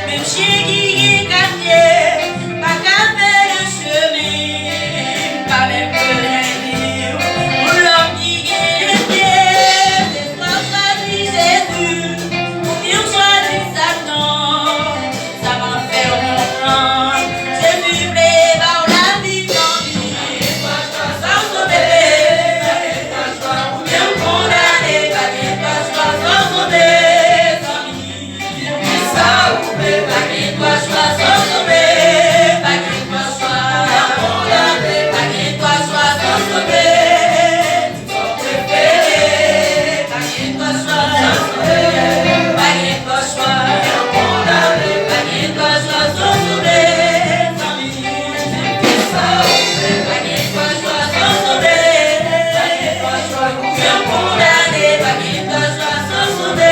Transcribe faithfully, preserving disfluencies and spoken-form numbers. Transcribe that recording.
Menm chen ki gen kat pye pa ka fè de chemen, pa menm bezwen di w. Yon lòm ki gen de pye, se swa w chwazi Jezi, oubyen w chwazi Satan. Sa m ap fè w konprann, Jezi vle ba w lavi, zanmi. Swa w sove, oubyen w kondane, pa gen dwa chwa, swa w sove, zanmi. Kisa ou vle, pa gen twa chwa, swa w sove, pa gen twa chwa. Kondane, pa gen twa chwa, swa w sove. Sa w prefere, pa gen twa chwa, swa w sove, pa gen twa chwa. Kondane, pa gen twa chwa, swa w sove, zanmi. Kisa ou vle, pa gen twa chwa, swa w sove, pa gen twa chwa. Kondane, pa gen twa chwa, swa w sove.